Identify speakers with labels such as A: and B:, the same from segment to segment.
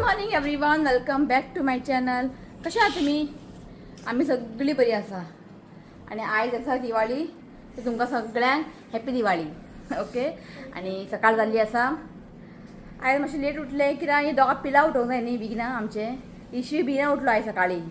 A: Morning everyone, welcome back to my channel. कशें आहा तुमी? आमी सगळीं बरी आसा आनी आयज आसा दिवाळी, तर तुमकां सगळ्यांक हॅपी दिवाळी. ओके, आनी सकाळ जाल्ली आसा. आयज मातशें लेट उठलें कित्याक ही दोगां पिलां उठोवंक जाय न्ही बेगिना. आमचें इशवी बेगिना उठलो आयज सकाळीं.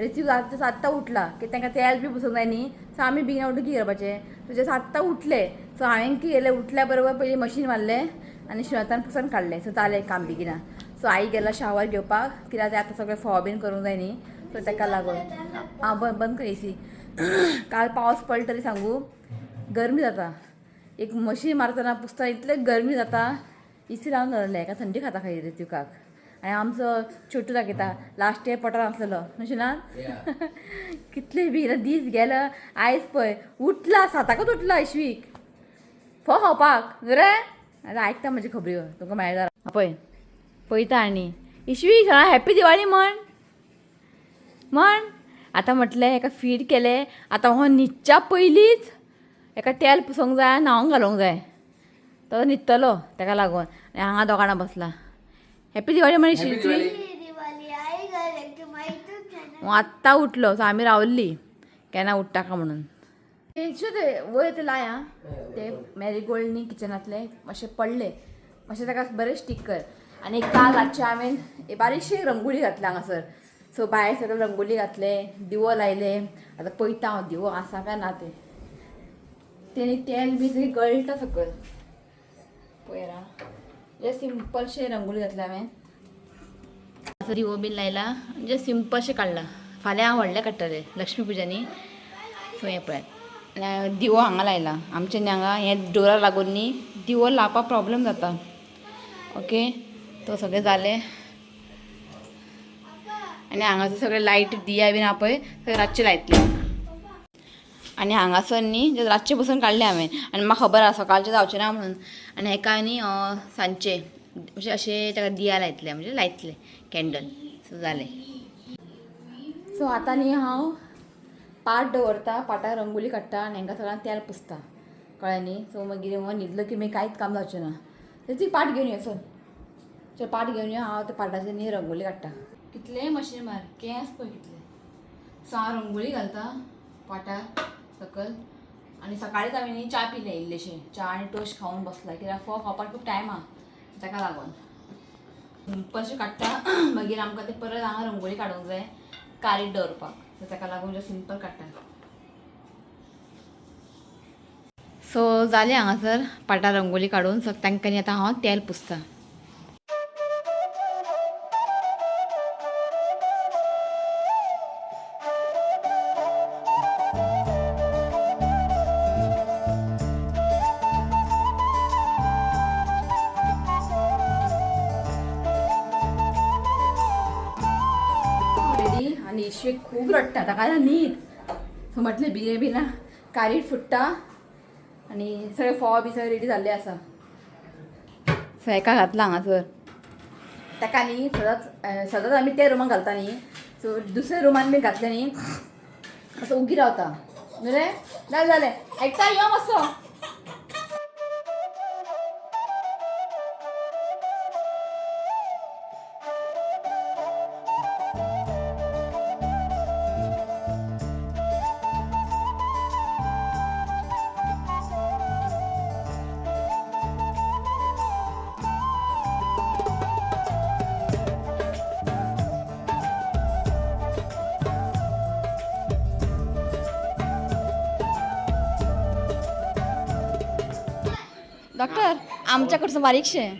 A: ऋत्विक आतां 7 उठला की तांकां तेल बी पुसूंक जाय न्ही. सो आमी बेगिना उठून कितें करपाचें? तुजे 7 उठले. सो हांवें कितें केलें, उठल्या बरोबर पयलीं मशीन मारलें आनी शिणतान पुसून काडलें. सो जालें काम बेगिना. सो आई गेला शावर घेवपाक कित्याक ते आतां सगळें फोव बीन करूंक जाय न्ही, सो ताका लागून. आं, बंद बंद कर एसी. काल पावस पडलो तरी सांगू गरमी जाता. एक मशीन मारतना पुसतना इतलें गरमी जाता. इसी लावन दवरलें एका थंडी खाता खंय ऋत्विकाक. आनी आमचो छोटू दाखयता, लास्ट इयर पोटान आसलेलो अशें ना. कितले बेगीन दीस गेलो. आयज पळय उठला, 7कूच उठला इशवीक फोव खावपाक रे. आतां आयकता म्हजी खबऱ्यो तुमकां मेळटा. पळय पळयता. आनी इशवी सगळ्या हॅप्पी दिवाळी म्हण म्हण. आतां म्हटलें हेका फीड केलें, आतां हो न्हिदच्या पयलींच हेका तेल पुसोंक जाय, न्हावंक घालूंक जाय, तो न्हिदतलो तेका लागून. आनी हांगा दोगां बसला. हॅप्पी दिवाळी म्हण इशवी. आत्तां उठलो. सो आमी रावल्ली केन्ना उठ्ठा का म्हणून. ते वयर ते लाय. आं, ते मॅरीगोल्ड न्ही किचनांतले मातशे पडले, मातशें ताका बरें स्टीक कर. आनी काल रातचें हांवें बारीकशी रंगोली घातल्या हांगासर. सो भायर सगळें रंगोली घातले, दिवो लायले. आतां पळयता हांव दिवो आसा काय ना ते. तेणी तेल बी थंय गळटा सकयल. पळय जे सिंपलशें रंगोली घातल्या हांवें. दिवो बीन लायला, म्हणजे सिंपलशें काडलां. फाल्यां हांव व्हडलें काडटलें लक्ष्मी पुजानी. सो हें पळयात, दिवो हांगा लायला आमच्या. न्ही हांगा हें डोरा लागून न्ही दिवो लावपाक प्रॉब्लम जाता. ओके, तो सगळें जालें. आनी हांगासर सगळें लायट दिया बीन आहा पळय, सगळें रातचें लायतलें. आनी हांगासर न्ही रातचें बसून काडलें हांवें. आनी म्हाका खबर आसा सकाळचें जावचें ना म्हणून. आनी हेका न्ही सांजचें म्हणजे अशें ताका दिया लायतलें, म्हणजे लायतलें कॅन्डल. सो जालें. सो आतां न्ही हांव पाट दवरता, पाटार रंगोली काडटा आनी हांकां सगळ्यांक तेल पुसता, कळ्ळें न्ही. सो मागीर हो न्हिदलो की मागीर कांयच काम जावचें ना. ती पाट घेवन यो, चल चल पाट घेवन यो. हांव त्या पाटाचेर न्ही रंगोली काडटा. कितलेंय मशीन मार, केंस पळय कितले. सो हांव रंगोली घालता पाटार सकल. आनी सकाळीच हांवें न्ही च्या पिलें, इल्लेशें च्या आनी टोस्ट खावन बसला कित्याक फोव खावपाक खूब टायम आहा, ताका लागून सिंपलशें काडटा. मागीर आमकां ते परत हांगा रंगोली काडूंक जाय कारीट दवरपाक, सो ताका लागून सिंपल काडटा. सो जालें हांगासर पाटार रंगोली काडून. सो तांकां आतां हांव तेल पुसता. रेडी. आनी इशवी खूब रडटा, ताका आतां न्हीद. सो म्हटलें बिये बिना कारीट फुट्टा. आनी सगळे फोव बी सगळे रेडी जाल्ले आसा. सो हेका घातला हांगासर. ताका न्ही सदांच सदांच आमी त्या रुमाक घालता न्ही, सो दुसऱ्या रुमान बी घातलें न्ही असो उगी रावता. रे जालें जालें, आयकता यो मातसो. डॉक्टर आमच्याकडचं बारीकशें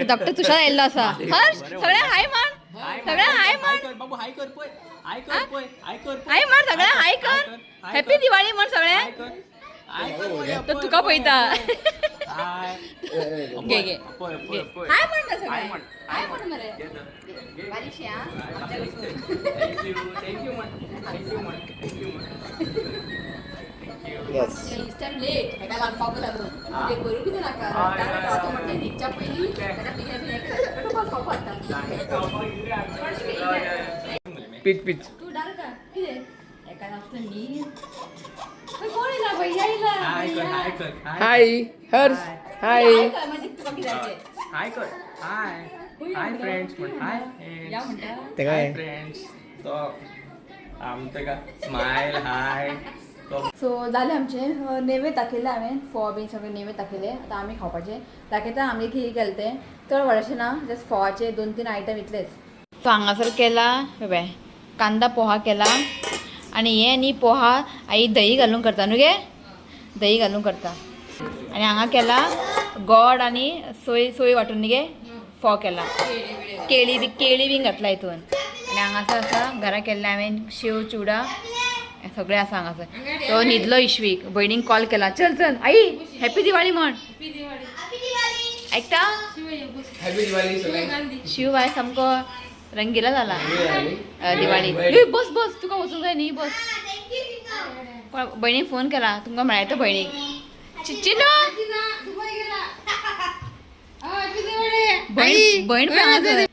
A: डॉक्टर तुषार आयिल्लो आसा. हर्ष सगळ्यांक हाय म्हण, सगळ्यांक हाय म्हण.
B: बाबू हाय कर पळय, हाय कर पळय, हाय कर,
A: हाय म्हण सगळ्यांक, हाय कर, हॅपी दिवाळी म्हण सगळ्यांक. तर तुका पळयता. घे घे, हाय म्हण मरे सगळ्यांक, हाय म्हण मरे बारीकशें. आं,
C: Yes.
A: Time late हेका लागपाक लागून ते करूं कितें नाका. रडटा म्हटलें न्हिदच्या पयलीं ताका बेगीन बेगीन खावपाक हाडटा.
C: पीच पीच
A: तूं डार्क कितें एका नासलें न्हीद. कोण येयला? भैया येयला.
B: हाय कर, हाय कर.
C: हाय हर्ष, हाय.
A: हाय कर म्हणजे तुका कित्याचें
B: हाय कर, हाय. हाय फ्रेंड्स म्हण, हाय.
A: या म्हणटा.
C: ते
B: हाय
C: काय?
B: फ्रेंड्स. तो आमचे का स्मायल हाय तो.
A: सो जालें आमचें, नैवेद्य दाखयलें हांवें, फोव बीन सगळें नैवेद्य दाखयलें. आतां आमी खावपाचें दाखयता. आमगे कितें केलें तें चड व्हडलेशें ना, जस्ट फोवाचे 2-3 आयटम इतलेच. सो हांगासर केला हे कांदा पोहा केला आनी हे न्ही पोहा आई दही घालून करता न्हू गे, दही घालून करता. आनी हांगा केला गोड आनी सोय, सोय वांटून न्ही गे फोव केला, केळी बी, केळी बीन घातला हितून. आनी हांगासर आसा घरा केल्लें हांवें शेव चिवडा, हें सगळें आसा हांगासर. तो न्हिदलो इश्वीक, भयणीक कॉल केला, चल चल आई हॅपी दिवाळी म्हण. ऐकता?
C: हॅपी दिवाळी सगळ्यांक.
A: शिव बाय सामको रंगीला जाला. दिवाळी. ए, बस बस, तुका वचूंक जाय न्ही, बस. पण भयणीक फोन केला, तुमकां मेळयता भयणीक. चिन्नो, बहीण बहीण पण हांगासर.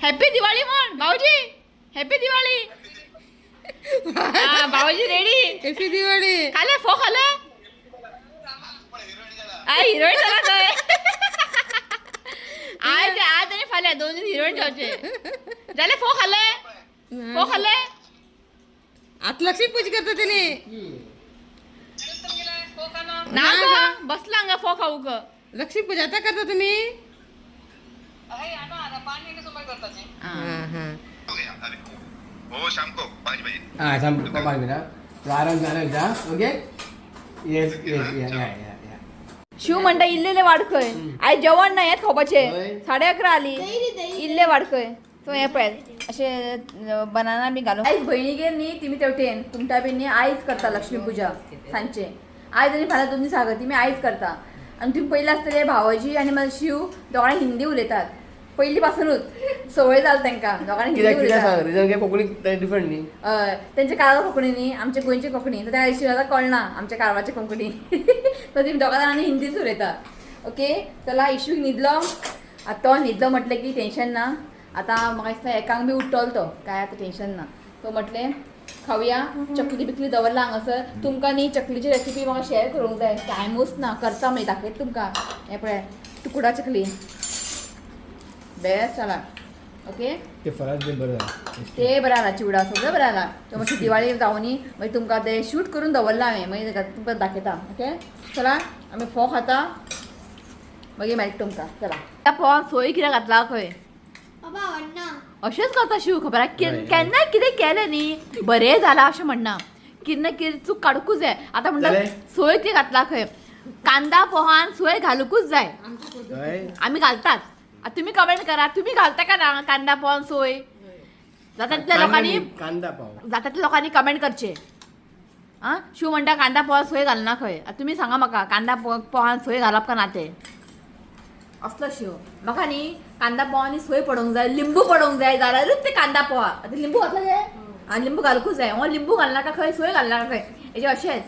A: हॅपी दिवाळी म्हण भाऊजी, हॅपी दिवाळी. हा भाऊजी रेडी.
D: हॅपी दिवाळी.
A: खाले फो खाले? I heroine जाला थंय. आज आज आनी फाल्यां 2 दीस हिरोईन जावचे. जाले फो खाले? फो खाले?
D: आता लक्ष्मी पूजा करता त्याने.
A: ना गो, बसला हांगा फो खाऊक.
D: लक्ष्मी पूजा आता करता तुम्ही?
A: हा.
D: हा हा.
E: हो, शाम को 5 बजे.
C: हाँ, शाम को 5 बजे ना, तो आराम से आराम से. ओके, येस येस, या या या या.
A: शिव म्हणटा इल्लेले वाड खंय, आयज जेवण ना हेंच खावपाचें.
C: हय.
A: 11:30 आली, इल्ले वाड खंय. सो हें पळय अशें बनाना बी घालून. आयज भयणीगेर न्ही तिमी तेवटेन कुमटा बी न्ही आयज करता लक्ष्मी पुजा सांजचे. आयज आनी फाल्यां 2 दीस आगो तिमी आयज करता. आनी तुमी पयलीं आसतले भावोजी आनी मागीर शिव दोगांय हिंदी उलयतात पयलीं पासुनूच, संवय जाल तांकां दोगांनी हिंदी
C: कित्याक कित्याक
A: उलयतात.
C: सांग रिजन काय? कोंकणी डिफरंट न्ही.
A: हय, तेंचे कारवार कोंकणी न्ही, आमचे गोंयची कोंकणी, तर त्या शिवाय कळना आमच्या कारवारची कोंकणी. तर तुमी दोगां जाणांनी हिंदीच उलयता. ओके चला, इशूक न्हिदलो आतां. तो न्हिदलो म्हटलें की टेंशन ना. आतां म्हाका दिसता एकांक बी उठ्ठलो तो, काय आतां टेंशन ना. तो म्हटलें खावया, चकली बिकली दवरला हांगासर. तुमकां न्ही चकलीची रेसिपी म्हाका शेअर करूंक जाय, टायमूच ना. करता मागीर दाखयता तुमकां. हें पळय तुकडा चकली बेस्ट जाला. ओके.
C: ते फराळ ते बरं झालं.
A: ते बरं आला, चिवडा सगळें बरें आला. तो मातशी दिवाळी जावनी मागीर तुमकां ते शूट करून दवरला हांवें, मागीर तुमकां दाखयता. ओके चला, आमी फोव खाता, मागीर मेळटा तुमकां. चला, त्या फोवान सोय कित्याक घातला खंय?
F: बाबा आवडना.
A: अशेंच करता शिव, खबर आहा.
C: हय, हय.
A: केन्नाय कितें केलें न्ही बरें जालां अशें म्हणना, कितें ना कितें चूक काडुंकूच जाय. आतां म्हणटा
C: जालें?
A: सोय कितें घातला खंय? कांदा पोहान सोय घालुंकूच जाय.
C: हय.
A: आमी घालतात. आतां तुमी कमेंट करा, तुमी घालता का ना कांदा पोहान सोय? जाता तितल्या लोकांनी,
C: कांदा पाव.
A: जाता तितल्या लोकांनी कमेंट करचे. आं, शिव म्हणटा कांदा पोहा सोय घालना खंय. आतां तुमी सांगा म्हाका, कांदा पोहान सोय घालप का ना ते? असलो शिव. म्हाका न्ही कांदा पोहा सोय पडोवंक जाय, लिंबू पडोवंक जाय जाल्यारूच ते कांदा पोहा. आतां लिंबू घातला गे? आनी लिंबू घालूंकूच जाय. हो लिंबू घालनाका खंय, सोय घालनाका खंय. हेजें अशेंच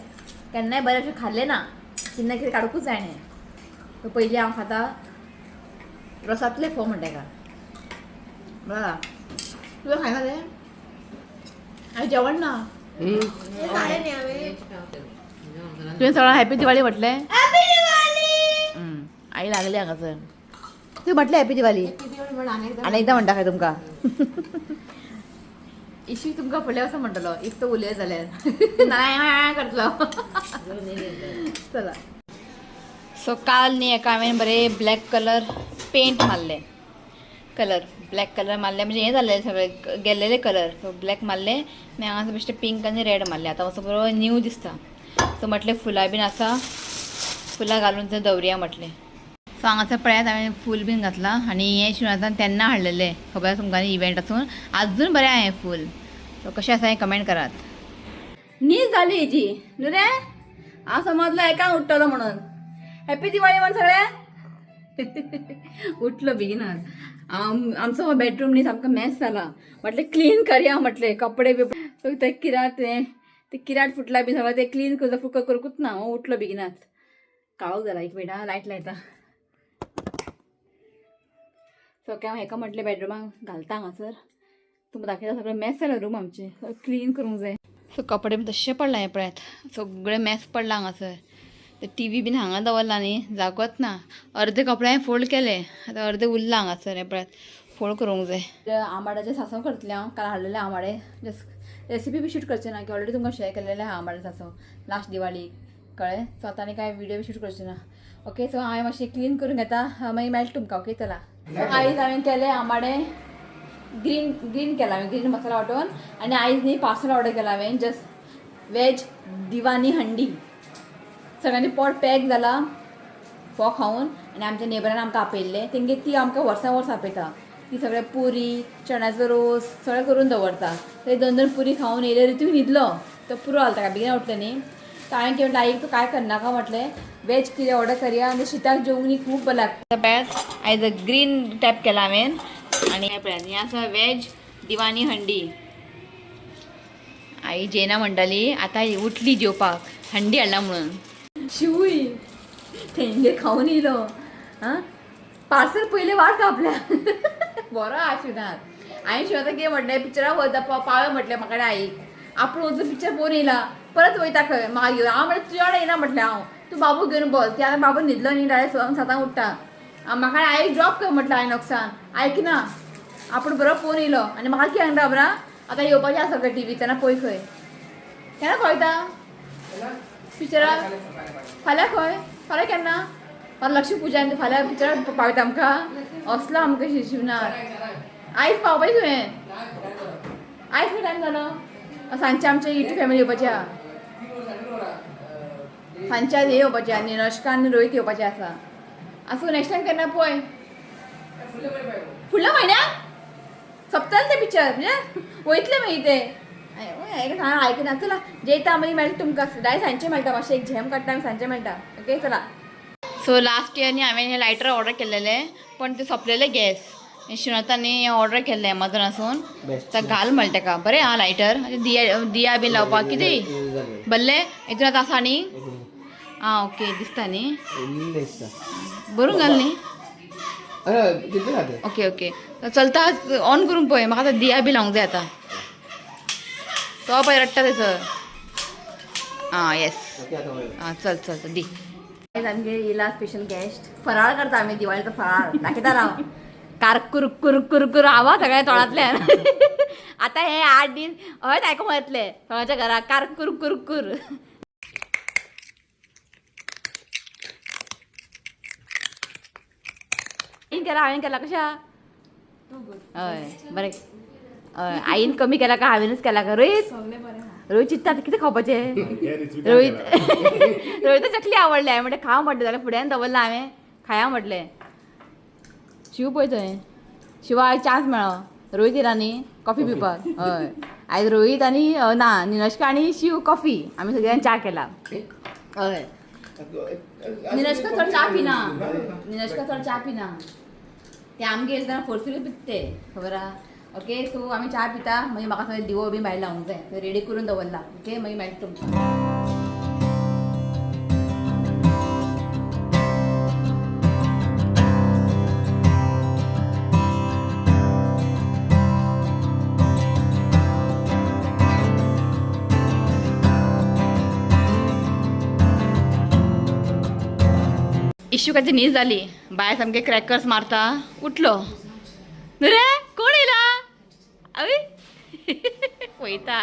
A: केन्नाय बरें अशें खाल्लें ना, कितें ना कितें काडुंकूच जाय न्ही. तो पयलीं हांव खाता रसांतले फोव म्हणटा तेका. बरें, तुवें खायना तें? हांवें जेवण ना.
F: हे खालें न्ही हांवें.
A: तुवें सगळं हॅपी दिवाळी म्हटलें?
F: हॅपी दिवाळी.
A: आई लागली हांगासर. तूं म्हटलें हॅपी दिवाळी आनी एकदां म्हणटा काय तुमकां इशी तुमकां फुडल्या वर्सा म्हणटलो, if तो उलयत जाल्यार ना करतलो. चला, सो काल न्ही एका हांवें बरें ब्लॅक कलर पेंट मारले, कलर ब्लॅक कलर मारले म्हणजे हें जाल्लें सगळें गेल्लेले कलर. सो ब्लॅक मारले मागीर हांगासर बेश्टे पिंक आनी रेड मारले. आतां मातसो बरो न्यू दिसता. सो म्हटलें फुलां बीन आसा, फुलां घालून थंय दवरुया म्हटलें. सो हांगासर पळयात हांवें फूल बीन घातलां आनी हें शिवनाथान तेन्ना हाडलेलें, खबर आसा तुमकां इव्हेंट आसून आजून बरें आहा हें फूल. सो कशें आसा हें कमेंट करात. न्हीद जाली हेजी न्हू रे, हांव समजलो एकांक उठ्ठलो म्हणून. हॅपी दिवाळी म्हण सगळ्यांक. उठलो बेगिनाच. आमचो हो बेडरूम न्ही सामको मॅस जाला. म्हटलें क्लीन करया म्हटलें, कपडे बी ते किराट ते किराट फुटला बी सगळें ते क्लीन करता करूंकूच ना. हांव उठलो बेगिनाच. काळोख जाला, एक मिनट लायट लायता. सो हांव हेका म्हटलें बेडरुमाक घालता हांगासर, तुमकां दाखयता. सगळें मॅस जाला रूम आमचें, सगळें क्लीन करूंक जाय. सो कपडे बी तशें पडला हें पळयात, सगळें मॅस पडलां हांगासर. ते टी व्ही बीन हांगा दवरला न्ही, जागोच ना. अर्दे कपडे हांवें फोल्ड केले, आतां अर्दे उरला हांगासर. हें पळयात, फोल्ड करूंक जाय. आंबाड्याचें सांसव करतलें हांव. काल हाडलेले आंबाडे. जस्ट रेसिपी बी शूट करचें ना की ऑलरेडी तुमकां शेअर केलेलें आहा आंबाडे सांसव लास्ट दिवाळी, कळ्ळें? सो आतां आनी कांय विडियो बी शूट करचें ना. ओके, सो हांवें मातशें क्लीन करून घेता, मागीर मेळटा तुमकां. ओके, चला. आयज हांवें केलें आंबाडे ग्रीन ग्रीन केला हांवें, ग्रीन मसाला वांटून. आनी आयज न्ही पार्सल ऑर्डर केला हांवें, जस्ट वेज दिवानी हंडी. सगळ्यांनी पोट पॅक जाला फोव खावन. आनी आमच्या नेबरान आमकां आपयल्लें तेंगे, ती आमकां वर्सां वर्स आपयता. ती सगळें पुरी, चण्याचो रोस सगळें करून दवरता. ते दोन दोन पुरी खावन येयले. ऋतू न्हिदलो तो पुरो जालो ताका, बेगीन उठलें न्ही. तर हांवें कितें म्हटलें आईक, तूं कांय करनाका म्हटलें, वेज कितें ऑर्डर करया आनी शिताक जेवंक न्ही खूब बरें लागता. पळयात, आयज ग्रीन टॅप केला हांवें. आनी हें पळयात, हें आसा वेज दिवानी हंडी. आई जेना म्हणटाली, आतां उठली जेवपाक, हंडी हाडला म्हणून. शिवूय तेंगेर खावन येयलो. आं, पार्सल पयलें वाट कापल्या. बरो आहा शिवनाथ. हांवें शिवनाथाक कितें म्हटलें, पिक्चराक वयता पावय म्हटलें म्हाका आईक. आपूण वचून पिक्चर पळोवन येयला, परत वयता खंय म्हाका घेवन. हांव म्हटलें तुज्या वांगडा येयना म्हटलें हांव, तूं बाबू घेवन बस. ती आतां बाबू न्हिदलो न्ही, डायरेक्ट 7:00 उठ्ठा. म्हाका आईक ड्रॉप कर म्हटलें हांवें नॉकसान. आयकना, आपूण बरो पळोवन येयलो. आनी म्हाका कितें सांगता खबर आहा, आतां येवपाचें आसा सगळें टिवी तेन्ना पळय खंय केन्ना पळयता पिक्चराक. फाल्यां खंय, फाल्यां केन्ना? फाल्यां लक्ष्मी पुजा आनी फाल्यां पिक्चराक पावयता आमकां. असलो आमकां शिवनाथ. आयज पावपाचें तुवें, आयज खंय टायम जालो. सांजचे आमचे युट्यूब फॅमिली येवपाची आहा. सांजचे हे येवपाचे आहा, निनोश्का आनी रोहित येवपाचे आसा. आसूं, नेक्स्ट टायम केन्ना पळय. फुडल्या म्हयन्याक सोंपतलें तें पिक्चर, म्हणजे वयतलें मागीर तें. आयकना. चला जेयता, मागीर मेळटा तुमकां. डायरेक्ट सांजचें मेळटा. मातशें एक झेम काडटा आमी, सांजचें मेळटा. ओके, चला. सो लास्ट इयर न्ही हांवें हें लायटर ऑर्डर केलेलें, पण ते सोंपलेले गॅस. शिवनाथांनी ऑर्डर केल्लें एमेझॉनासून.
C: बेस्ट.
A: तर घाल म्हणलें ताका, बरें आहा लायटर. दिया दिया बीन लावपाक कितें बल्ले हितून आतां आसा न्ही. आं ओके, दिसता न्ही.
C: दिसता.
A: बरोवन घाल न्ही.
C: अरे कितले जाते.
A: ओके ओके, चलता. ऑन करून पळय. म्हाका आतां दिया बी लावंक जाय आतां. तो पळय रडटा थंयसर. आं येस.
C: ओके, आतां वयर.
A: आं चल चल चल दी. आमगे येयला स्पेशल गेस्ट. फराळ करता आमी, दिवाळीचो फराळ दाखयता राव. कार कुर कुर कुर कुर आवाज सगळ्या तोंडांतल्यान. आतां हे 8 दीस हयच आयकूंक येतले सगळ्यांच्या घराक, कार कुर कुर कुर. आईन केला, हांवें केला कशा? हय बरें. हय, आईन कमी केला का हांवेनूच केला का? रोहित, रोहित चिंता कितें खावपाचें. रोहित, रोहित चकली आवडली. हांवें म्हटलें खा म्हटलें, जाल्यार फुड्यान दवरलां हांवें, खाया म्हटलें. शिव पळय थंय. शिवा आयज चान्स मेळ्ळो, रोहित येयला न्ही कॉफी पिवपाक. हय, आयज रोहित आनी ना निनोश्का आनी शिव कॉफी, आमी सगळ्यांनी च्या केला. हय, निनोश्का चड च्या पिना. निनोश्का चड च्या पिना. ते आमगेर तेन्ना फोर्सफुली पिता ते, खबर आहा. ओके, सो आमी च्या पिता, मागीर म्हाका सगळें दिवो बी भायर लावंक जाय, रेडी करून दवरला. ओके, मागीर मेळटा तुमकां. इशुकाची न्हीद जाली. बाय सामके क्रॅकर्स मारता, उठलो. रे कोण येयला? अवी पळयता.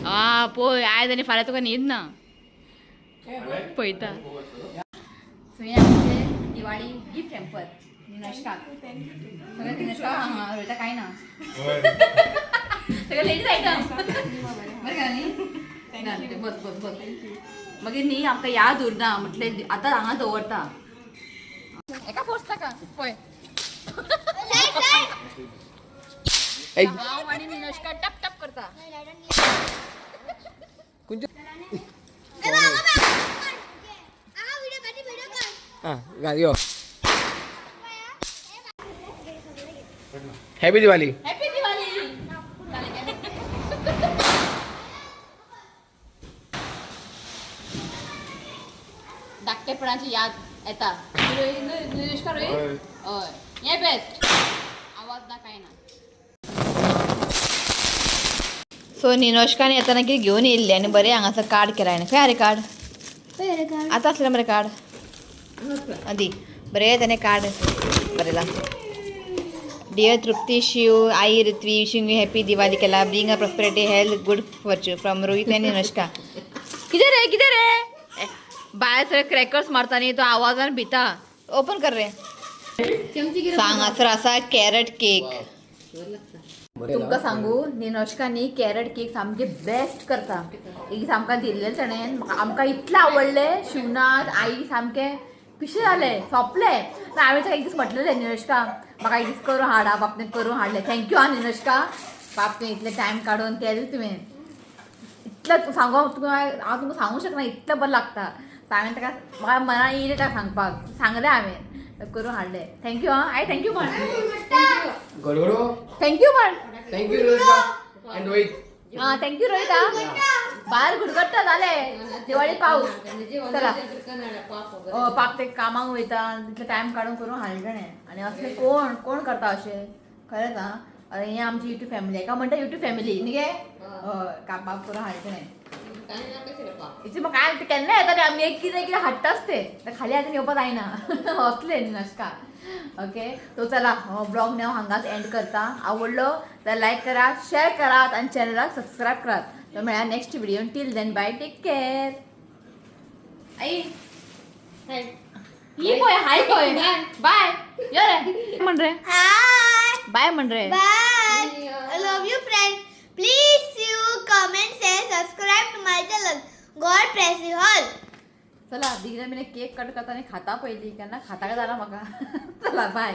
A: आ पळय, आयज आनी फाल्यां तुका न्हीद ना. पळयता. सो हें आमचें दिवाळी गिफ्ट हॅम्पर निनोश्काक. सगळें निनोश्का. हां, रोयता कांय ना, सगळें लेडीज आयटम. बरें का न्ही? ना, बस बस बस. मागीर न्ही आमकां याद उरना म्हटलें आतां हांगा दवरता. एका फोर्स नाका पळय. हांव आनी निनोश्का टप टप करता.
C: आं घाल यो. हॅपी दिवाळी.
A: हॅपी दिवाळी. धाकटेपणाची याद येता. निरेश, रोहित, हय, हें बेस्ट. आवाज ना कांय ना. सो निनोश्कान येताना कितें घेवन येयल्लें आनी बरें हांगासर कार्ड केलां. खंय आरे कार्ड? आता असलेलं मरे कार्ड आदी बरे त्याने कार्ड बरेला. Dear Trupti, Shiv, I Ritvi, wishing you happy Diwali केला. Bring a prosperity, health, good fortune from Rohit आणि अनुष्का. किती रे, किती रे? ए, बाहेर सगळे क्रॅकर्स मारता न्ही, तो आवाजान भिता. ओपन कर रे. सांग असर असा कॅरट केक. तुमकां सांगू, निनोष्का न्ही कॅरट केक सामके बेस्ट करता. एक दीस आमकां दिल्लें ताणें, आमकां इतलें आवडलें. शिवनाथ, आई सामकें पिशें जालें, सोंपलें. हांवें ताका एक दीस म्हटलेलें, निनोष्का म्हाका एक दीस करून हाड. बापने करून हाडलें. Thank you आं निनोष्का, बापने इतलें टायम काडून केलें तुवें. इतलें सांगू तुका हांव, तुमकां सांगूंक शकना, इतलें बरें लागता. हांवें ताका, म्हाका मना येयलें ताका सांगपाक, सांगलें हांवें, करून हाडलें. Thank you आं आई, thank you म्हण.
C: गडगडो.
A: Thank you म्हण.
C: Thank you Anushka and Rohit.
A: हा, thank you Rohit. हा, भायर गुडगडटा जालें दिवाळी पावस. चला, पाप ते कामाक वयता, तितले टायम काडून करून हाडलें ताणें. आनी असलें कोण कोण करता अशें? खरेंच. आं, आनी हें आमची युट्यूब फॅमिली एका म्हणटा, युट्यूब फॅमिली न्ही गे. हय, कापाक करून हाडलें ताणें. इतलें म्हाका काय केन्ना येता रे, आमी एक कितें कितें हाडटाच ते, खाली हातीन येवपा जायना. असलें नुस्का. ओके, तो चला, हो ब्लॉग न्ही हांव हांगाच एंड करता. आवडलो तर लायक करात, शेअर करात आनी चॅनलाक सबस्क्रायब करात. तर मेळया next video. Till then, bye, take care. आई ही पळय, हाय पळय, बाय यो रे, म्हण रे.
F: हाय.
A: बाय म्हण रे.
F: Bye. I love you, friend. Please you comment, share, subscribe to my channel. God bless you all.
A: चला, बेगीन बेगीन केक कट करता आनी खाता पयली, केन्ना खाता काय जाला म्हाका. चला, बाय.